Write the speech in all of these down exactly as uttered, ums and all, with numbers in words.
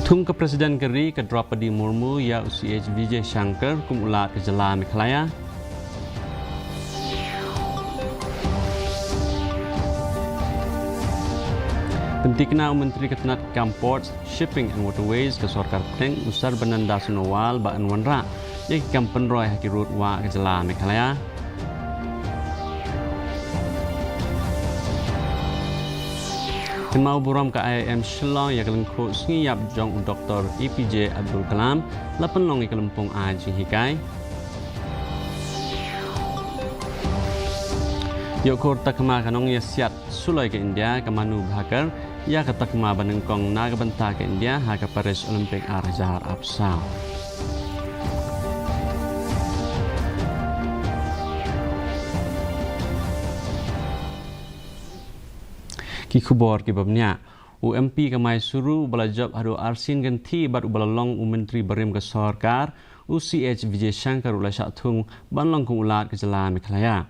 Thung ka President ka ri ka Draupadi Murmu ïa u C H Vijay Shankar kum u Lat ka jylla Meghalaya. Pynthikna u Myntri ka tnat kam Ports, Shipping and Waterways ka sorkar pdeng u Sarbananda Sonowal ba yn wanrah ïa ki kam pynroi ha ki rud wah ka jylla Meghalaya. Kynmaw burom ka I I M Shillong ïa ka lyngkhuh sngi ïap jong u Doktor A P J Abdul Kalam, la pynlong ïa ka lympung ai jinghikai. Ïoh khur takma ka nongïasiat suloi ka India ka Manu Bhaker ïa ka takma banyngkong na ka bynta ka India ha ka Paris Olympic ar hajar arphew saw. Ki khubor kiba bniah. U M P ka Mysuru uba la jop haduh arsien kynthih bad uba la long u Myntri barim ka sorkar, u C H Vijay Shankar u la shah thung ban long kum u Lat ka jylla Meghalaya.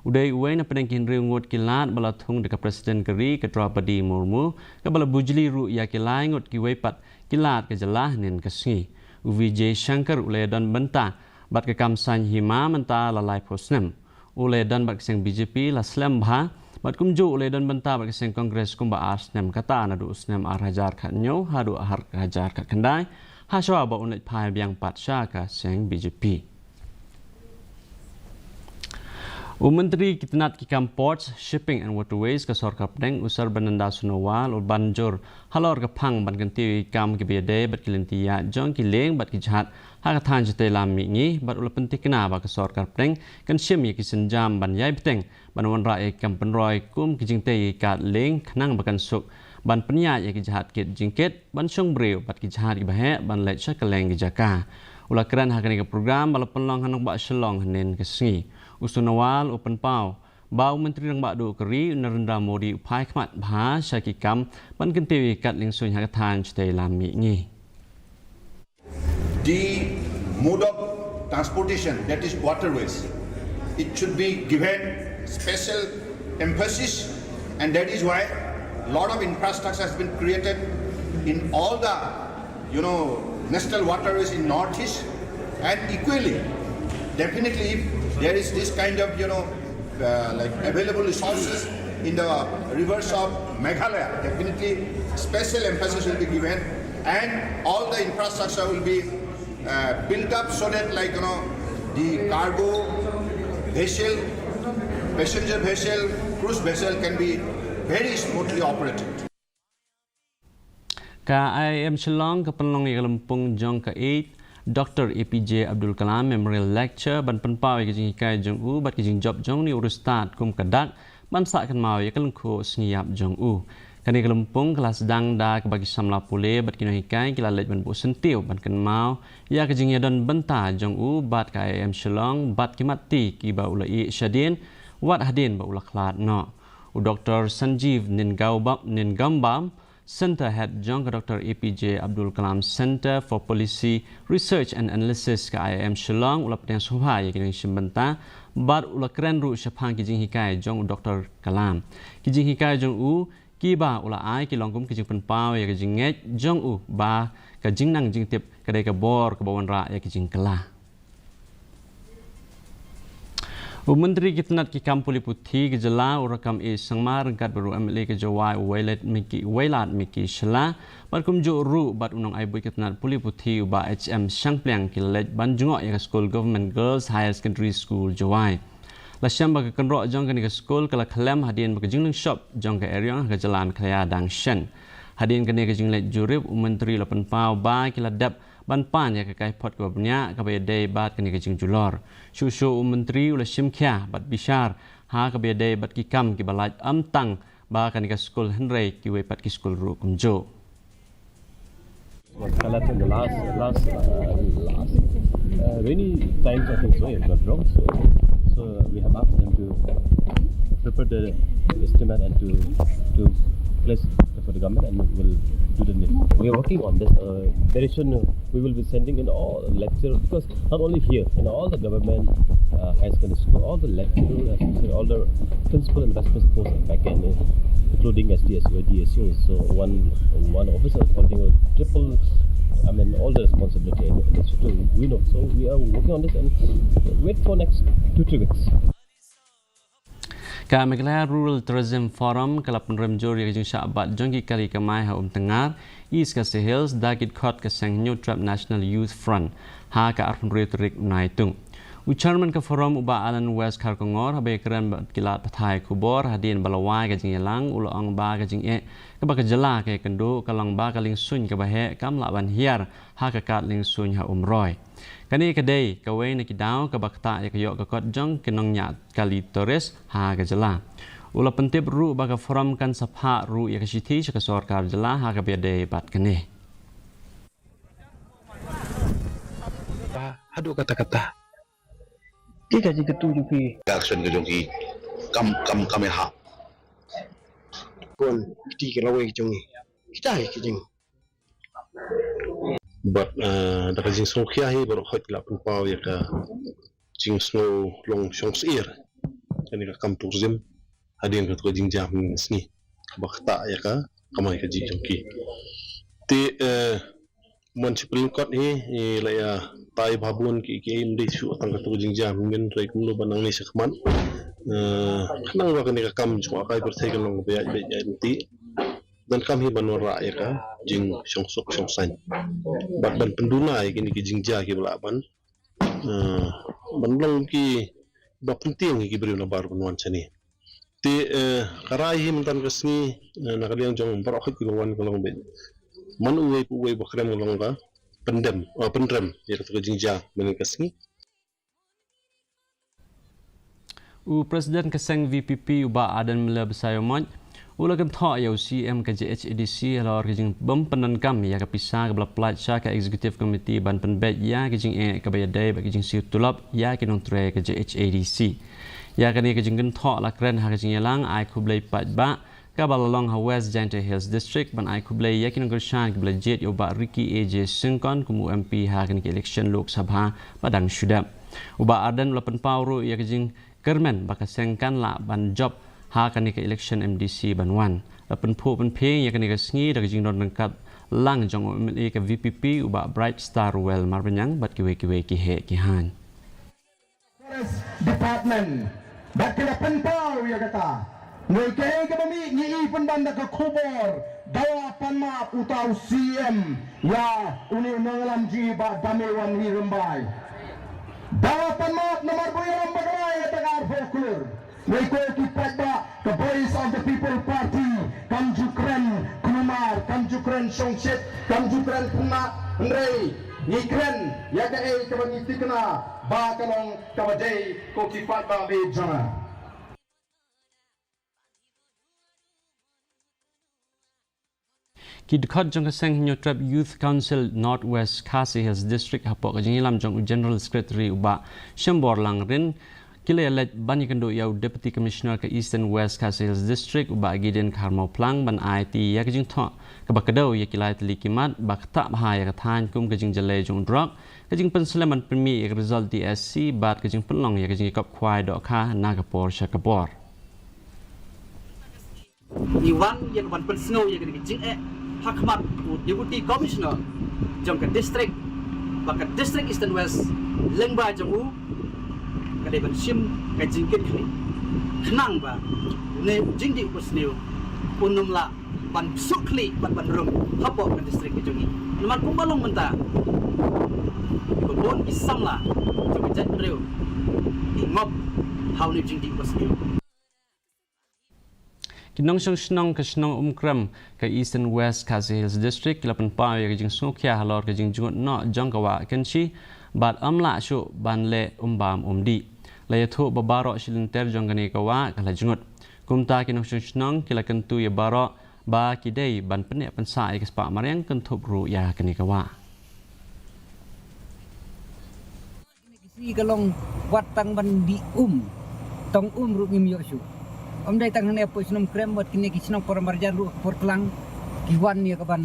U dei uwei na pdeng ki hynriew ngut ki Lat ba la thung da ka President ka ri ka Draupadi Murmu, kaba la bujli ruh ïa ki lai ngut kiwei pat ki Lat ka jylla hynnin ka sngi. U Vijay Shankar u la ïadon bynta bad ka kam saiñ hima mynta la laiphew snem. U la ïadon bad ka seng B J P la slem bha, bad kumjuh u la ïadon bynta bad ka seng Congress kumba ar snem, kata naduh u snem ar hajar khathynñiew haduh ar hajar khatkhyndai, ha shuwa ba un leit phai biang pat sha ka seng B J P. U Myntri ki tnat ki kam Ports, Shipping and Waterways ka sorkar pdeng u Sarbananda Sonowal u ban jur halor ka phang ban kyntiew ïa ki kam kiba ïadei bad ki lynti ïaid jong ki lieng bad ki jhat ha ka thaiñ shatei lam mihngi, bad u la pynthikna ba ka sorkar pdeng kan shim ïa ki sienjam ban ïai bteng ban wanrah ïa ki kam pynroi kum ki jingtei ïa ki kat lieng khnang ba kan suk ban pynïaid ïa ki jahaj kit jingkit ban shong briew bad ki jahaj kiba heh ban leit sha kylleng ki jaka. U la kren ha kane ka program ba la pynlong ha nongbah Shillong hynnin ka sngi. U Sonowal u pynpaw ba u Myntri Rangbah Duh ka ri u Narendra Modi u phai khmat bha sha ki kam ban kyntiew ïa ki kat liengsuiñ ha ka thaiñ shatei lam mihngi. The mode of transportation, that is waterways, it should be given special emphasis, and that is why a lot of infrastructure has been created in all the, you know, national waterways in Northeast, and equally, definitely, if there is this kind of, you know, uh, like, available resources in the rivers of Meghalaya, definitely special emphasis will be given, and all the infrastructure will be uh, built up so that, like, you know, the cargo vessel, passenger vessel, cruise vessel can be very smoothly operated. Ka I I M Shillong ka pynlong ïa ka lympung jong ka eighth Doctor A P J Abdul Kalam Memorial Lecture ban pynpaw ïa ka jinghikai jong u bad ka jingjop jong une u riewstad kum ka dak ban sah kynmaw ïa ka lyngkhuh sngi ïap jong u. Kane ka lympung ka la sdang da kaba ki samla pule bad ki nonghikai ki la leit ban buh syntiew ban kynmaw ïa ka jingïadon bynta jong u bad ka I I M Shillong bad ki mat ti kiba u la ïeh shadien wat hadien ba u la khlad noh. U Doktor Sanjeev Ningauba-, Ningambam, Centre Head jong ka Doctor A P J Abdul Kalam Centre for Policy Research and Analysis ka I I M Shillong u la pdiang sngewbha ïa ki nongshim bynta bad u la kren ruh shaphang ki jinghikai jong u Doktor Kalam. Ki jinghikai jong u kiba u la ai ki long kum ki jingpynpaw ïa ka jingngeit jong u ba ka jingnang jingtip ka dei ka bor kaba wanrah ïa ki jingkylla. U Myntri ki tnat ki kam pule puthi ka jylla u Rakkam A Sangma ryngkat bad u M L A ka Jowai u Wailadmiki, Wailadmiki Shylla bad kumjuh ruh bad u nongai buit ka tnat pule puthi u Bah H M Shangpliang ki la leit ban jngoh ïa ka skul Government Girls Higher Secondary School Jowai. La shem ba ka kynroh jong kane ka skul ka la khlem hadien ba ka jingleit shop jong ka eriong ha ka jylla Meghalaya dang shen. Hadien kane ka jingleit jurip u Myntri u la pynpaw ba ki la dep ban pan ïa ka kaiphod kaba bniah kaba ïadei bad kane ka jingjulor. Shuh shuh u Myntri u la shim khia bad bishar ha kaba ïadei bad ki kam kiba lait ym tang ba kane ka skul hynrei kiwei pat ki skul ruh kumjuh. But I think the last, last, uh, last uh, rainy times, I think so, it went wrong. So, so we have asked them to prepare the estimate and to to place for the government, and we'll do the need. We are working on this. Uh, very soon, uh, we will be sending in all lecture, because not only here, in all the government uh, high secondary school, all the lecturer, especially all the principal and vice principals are back in. including S D S O, D S Os. So one one officer is holding a triple, I mean, all the responsibility and this too, we know. So we are working on this and wait for next two three weeks. Ka Meghalaya Rural Tourism Forum ka la pynrem jur ïa ka jingshah bat jong ki kali kamai ha Umtyngar, East Khasi Hills, da ki dkhot ka seng Hynñiewtrep National Youth Front ha ka arphew hynriew tarik Naitung. U Chairman ka Forum u Bah Alan West Kharkongor, haba ïakren bad ki lad pathai khubor hadien ba la wai ka jingïalang, u la ong ba ka jingeh kaba ka jylla ka ïakynduh ka long ba ka liengsuiñ kaba heh kam lah ban hiar ha ka kad liengsuiñ ha Umroi. Kane ka dei kawei na ki daw kaba ktah ïa ka ïoh ka kot jong ki nongñiah kali tourist ha ka jylla. U la pyntip ruh ba ka Forum kan sa phah ruh ïa ka shithi sha ka sorkar jylla ha kaba ïadei bad kane. Ba haduh katta katta. Ki ka jingkyntu jong ki. Ka action ka jong ki kam kam kam ïa ha. Kon kti ka lawei jong ki. Kita hi ki jing. Bad eh, da ka jingsngewkhia hi baroh khoit la pynpaw ïa ka jingsngew long shong syier. Kane ka kam tourism hadien ka tu ka jingjia mynne ka sngi. Ba ktah ïa ka kamai kajih jong ki. Te eh, mon shi pyrlyngkot hi, i la ïa tai bha bun ki ki im dei shu tang ka tu ka jingjia mynne, hynrei kumno ba nangne sha khmat. Eh, khnang ba kane ka kam jong ka kai pyrthei kan long ba ïaid beit ïaid lynti. Donkam hi ban wanrah ïa ka jingshong suk shong saiñ. Bad ban pynduna ïa kine ki jingjia kiba lah ban eh, ban long kiba pyntieng ïa ki briew nabar ban wan shane. Te eh, ka rai hi mynta ka sngi eh, na ka liang jong baroh khoit kiba wan ka long beit. Man uwei pa uwei ba kren ka long ka pyndem, eh, pynrem ïa kata ka jingjia mynne ka sngi. U President ka seng V P P u Bah Ardent Miller Basaiawmoit u la kynthoh ïa u C M ka J H A D C halor ka jingbym pyndonkam ïa ka pisa kaba la pynlait sha ka Executive Committee ban pynbeit ïa ka jingeh kaba ïadei bad ka jingsiew tulop ïa ki nongtrei ka J H A D C. Ïa kane ka jingkynthoh la kren ha ka jingïalang ai khublei paidbah kaba la long ha West Jaintia Hills District ban ai khublei ïa ki nongkyrshan kiba la jied ïa u Bah Ricky A J Syngkon kum u M P ha kane ka election Lok Sabha ba dang shu dep. U Bah Ardent u la pynpaw ruh ïa ka jingkyrmen ba ka seng kan lah ban jop ha kane ka election M D C ban wan. La pynphuh pynphieng ïa kane ka sngi da ka jingdon ryngkat lang jong u M L A ka V P P u Bah Bright Star Ruwel Marbaniang bad kiwei kiwei ki heh ki haiñ. Forest Department. Bad ki la pynpaw ïa kata. Ngi kaei kaba mih ngi i pynban da ka khubor. Dawa pan map uta u C M ïa une u nongïalam jong ngi Bah Dame Wanhi Rymbai. Dawa pan map namar ba u ïalam bakla ïa kata ka arphew klur. Ngi ko ki paidbah ka Voice of the People Party kam ju kren kulmar, kam ju kren shongshit, kam ju kren pynmap, hynrei ngi kren ïa kaei kaba ngi thikna ba ka long kaba dei ko ki paidbah ba ïeit jong nga. Ki dkhot jong ka seng Hynñiewtrep Youth Council North West Khasi Hills District hapoh ka jingïalam jong u General Secretary u Bah Shembor Langrin ki la ïaleit ban ïakynduh ïa u Deputy Commissioner ka Eastern West Khasi Hills District u Bah Gideon Kharmawphlang ban aiti ïa ka jingthoh kaba kdew ïa ki lai tylli ki mat ba ktah bha ïa ka thaiñ kum ka jingjlei jong u drok, ka jingpynslem ban pynmih ïa ka result D S C bad ka jingpynlong ïa ka jingïakop khwai dohkha na ka por sha ka por. Ngi wan ïa ka ban pynsngew ïa kane ka jingeh ha khmat u Deputy Commissioner jong ka district ba ka district Eastern West lyngba jong u ka dei ban shim ka jingkitkhlieh khnang ba une u jingdih u basniew un ym lah ban suk khlieh bad ban rung hapoh ka district ka jong ngi. Namar kumba long mynta ba bun ki samla jong ka jaitbynriew ki ngop ha une u jingdih u basniew. Ki nongshong shnong ka shnong Umkrem ka Eastern West Khasi Hills District ki la pynpaw ïa ka jingsngewkhia halor ka jingjngut noh jong ka wah Kynshi bad ym lah shuh ban leh um bam um dih. La ïathuh ba baroh shi lynter jong kane ka wah ka la jngut. Kumta ki nongshong shnong ki la kyntu ïa baroh ba ki dei ban pynneh pynsah ïa ka spah mariang kynthup ruh ïa kane ka wah. Kine ki sngi ka long wat tang ban dih um. Tong um ruh ngim ïoh shuh. Ym dei tang hangne hapoh shnong Krem, wat kine ki shnong para marjan ruh ha ka por klang ki wan ïa ka ban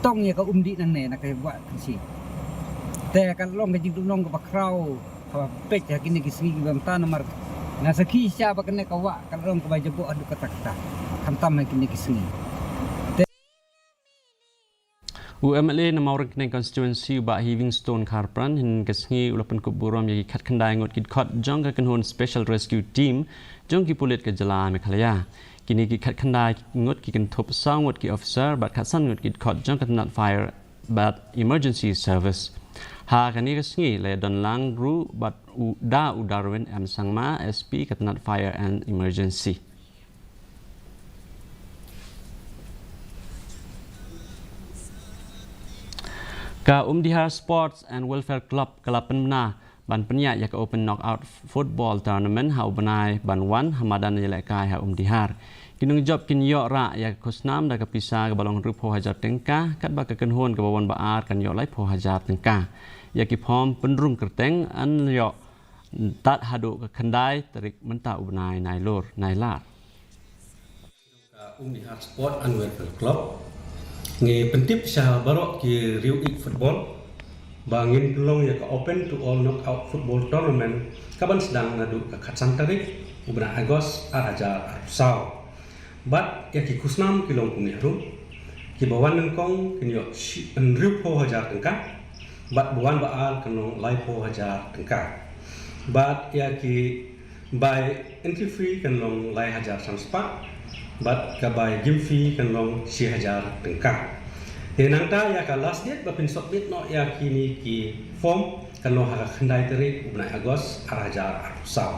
tong ïa ka um dih nangne na ka wah Kynshi. Te ka long ka jingdon long kaba khraw kaba peit ha kine ki sngi kiba mynta namar nga sakhi sha ba kane ka wah ka long kaba jaboh haduh katta katta. Khamtam ha kine ki sngi. U MLA na Mawryngkneng Constituency, u Bah Heavingstone Kharpran, hynne ka sngi u la pynkup burom ïa ki khatkhyndai ngut ki dkhot jong ka kynhun Special Rescue Team jong ki pulit ka jylla Meghalaya. Kine ki khatkhyndai ngut ki kynthup saw ngut ki officer bad khatsan ngut ki dkhot jong ka tnat Fire bad Emergency Service. Ha kane ka sngi la ïadon lang ruh bad u, da u Darwin M Sangma, SP ka tnat Fire and Emergency. Ka Umdihar Sports and Welfare Club ka la pynbna ban pynïaid ïa ka Open Knockout Football Tournament ha u bnai ban wan ha madan ïalehkai ha Umdihar. Ki nongjop kin ïoh rah ïa ka khusnam da ka pisa kaba long hynriewphew hajar tyngka, katba ka kynhun kaba wan ba ar kan ïoh laiphew hajar tyngka. Ïa ki form pynrung kyrteng yn ïoh tad haduh ka khyndai tarik mynta u bnai Nailur, Nailar. Ka Umdihar Sport and Welfare Club ngi pyntip sha baroh ki riew ïeit football ba ngin pynlong ïa ka Open to All Knockout Football Tournament kaban sdang naduh ka khatsan tarik u bnai August ar hajar arphew saw. Bad ïa ki khusnam ki long kumne harum. Kiba wan nyngkong kin ïoh shi, hynriewphew hajar tyngka. Bad ba wan ba ar kan long laiphew hajar tyngka. Bad ïa ki bai entry fee kan long lai hajar san spah. Bad ka bai game fee kan long shi hajar tyngka. Te nangta ïa ka last date ba phin submit noh ïa kine ki form kan long ha ka khyndai tarik u bnai August ar hajar arphew saw.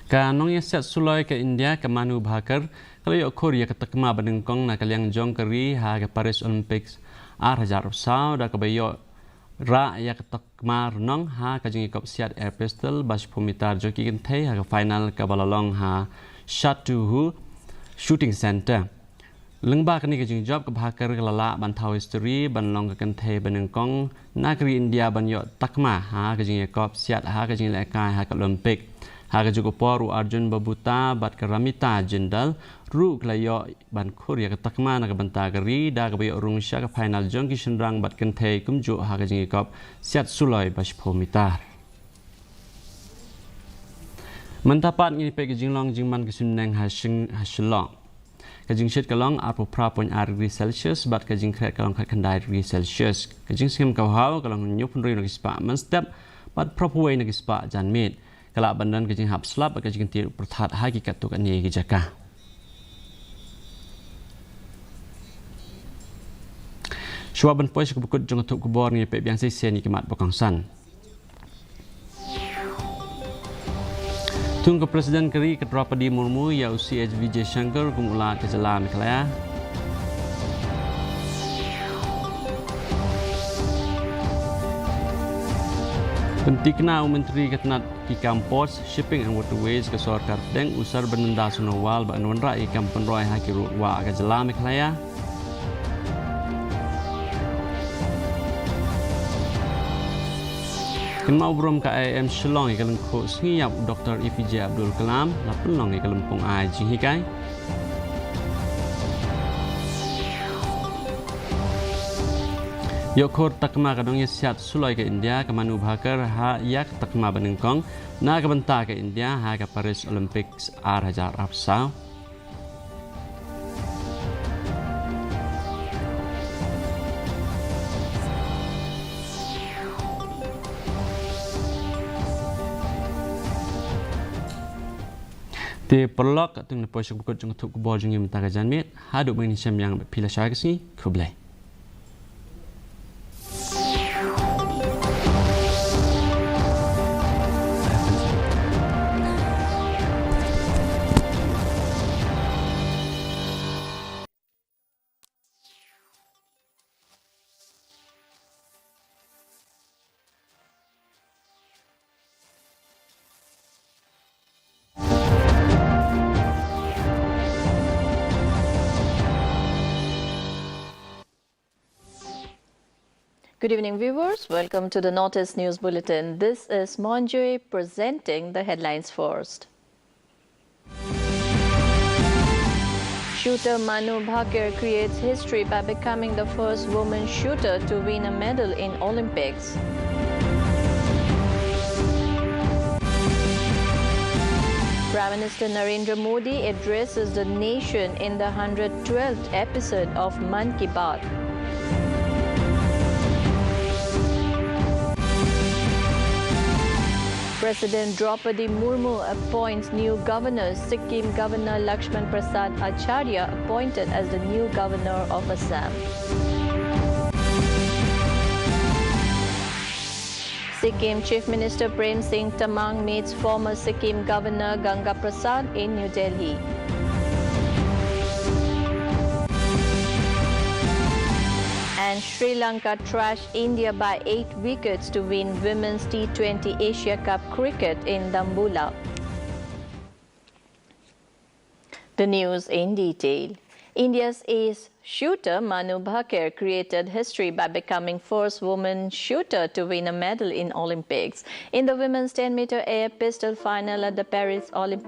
Ka nongïasiat suloi ka India ka Manu Bhaker ka la ïoh khur ïa ka takma banyngkong na ka liang jong ka ri ha ka Paris Olympics ar hajar arphew saw da kaba ïoh rah ïa ka takma rnong ha ka jingïakop siat air pistol ba shiphew mitar jong ki kynthei ha ka final kaba la long ha Chateauhoux Shooting Centre. Lyngba kane ka jingjop ka Bhaker ka la lah ban thaw history ban long ka kynthei banyngkong na ka ri India ban ïoh takma ha ka jingïakop siat ha ka jingïalehkai ha ka Olympic. Ha kajuh ka por u Arjun Babbuta bad ka Ramita Jindal ruh ki la ïoh ban khur ïa ka takma na ka bynta ka ri da kaba ïoh rung sha ka final jong ki shynrang bad kynthei kumjuh ha ka jingïakop siat suloi ba shiphew mitar. Mynta pat ngin ïa peit ka jinglong jingman ka suiñbneng ha Shing-, ha Shillong. Ka jingshit ka long arphew phra point ar degree Celsius bad ka jingkhret ka long khatkhyndai degree Celsius. Ka jingsngem ka bhaw ka long hynñiewphew hynriew na ki spah mynstep bad phraphew wei na ki spah janmiet. Ka lah ban don ka jinghap slap bad ka jingtied pyrthat ha ki katto katne ki jaka. Shuwa ban poi sha kaba kut jong ka thup khubor, ngin ïa peit biang shisien ïa ki mat ba kongsan. Thung ka President ka ri ka Droupadi Murmu ïa u C H Vijayashankar kum u Lat ka jylla Meghalaya. Pynthikna u Myntri ka tnat ki kam Ports, Shipping and Waterways ka sorkar pdeng u Sarbananda Sonowal ba yn wanrah ïa ki kam pynroi ha ki ruh wah ka jylla Meghalaya. Kynmaw burom ka I I M Shillong ïa ka lyngkhuh sngi ïap u Doktor A P J Abdul Kalam, la pynlong ïa ka lympung ai jinghikai. Ïoh khur takma ka nongïasiat suloi ka India ka Manu Bhaker ha ïa ka takma banyngkong na ka bynta ka India ha ka Paris Olympics ar hajar arphew saw. Te paralok, katto ngi la poi sha kaba kut jong ka thup khubor jong ngi mynta ka janmiet. Haduh ban ïashem biang bad phi, la shai ka sngi. Khublei. Good evening, viewers. Welcome to the Northeast News Bulletin. This is Monjoy presenting the headlines first. Shooter Manu Bhaker creates history by becoming the first woman shooter to win a medal in Olympics. Prime Minister Narendra Modi addresses the nation in the hundred twelfth episode of Mann Ki Baat. President Draupadi Murmu appoints new governors. Sikkim Governor Lakshman Prasad Acharya appointed as the new governor of Assam. Sikkim Chief Minister Prem Singh Tamang meets former Sikkim Governor Ganga Prasad in New Delhi. And Sri Lanka thrashed India by eight wickets to win Women's T twenty Asia Cup Cricket in Dambulla. The news in detail. India's ace shooter Manu Bhaker created history by becoming first woman shooter to win a medal in Olympics. In the women's ten meter air pistol final at the Paris Olympics,